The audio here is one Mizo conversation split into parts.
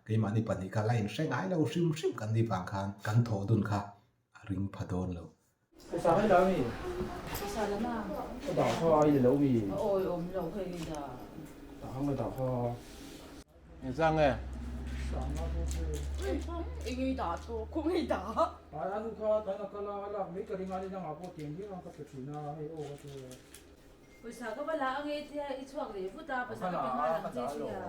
Keimahni pahnih kha la inhre ngai lo hrim hrim kan nih vang khan kan thawh dun kha a ring pha dawn lo. Pawisa kai la mi? Pawisa la na. Ka dah kha ai lo mi? A awi awm lo hei i dah. Dah hang ka dah kha. Engzang nge? Sanga pawh hei. Eng i dah chu khaw nge i dah? Ai anu kha tan a kal a, a lak mai ka ring a ni dangah pawh tiang hian ka pe thin a hei aw ka ti. Pawisa ka va la ang e tia i chhuak leh vut a, pawisa ka pe nghal ang che tia.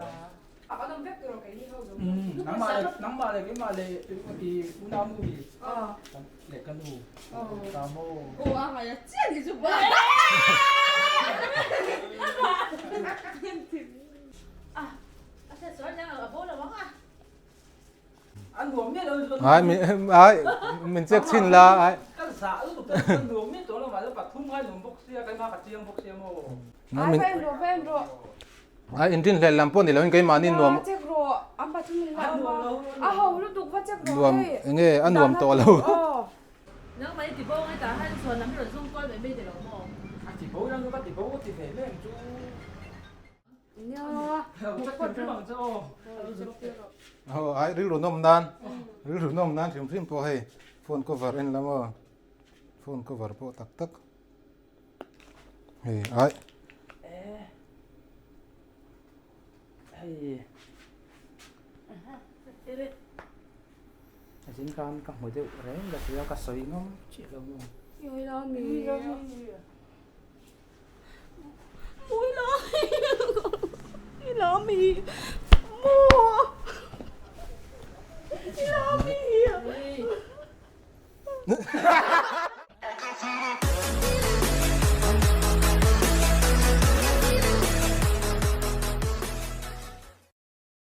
Nangmah leh nangmah leh keimah leh i unau nu hi leh ka nu ta maw. Aw a ngai a chiah ni chu ba. Ai ai min check chhin la ai. Ai inrin hlel lam pawh ni loin keimahni nuam nuam enge a nuam tawh lo. Aw ai rilru nawm nan rilru nawm nan hrim hrim pawh hei phone cover en la maw phone cover pawh tak tak hei ai hei zin khan ka hmu deuh reng ka tia ka sawi ngam chiah lo maw.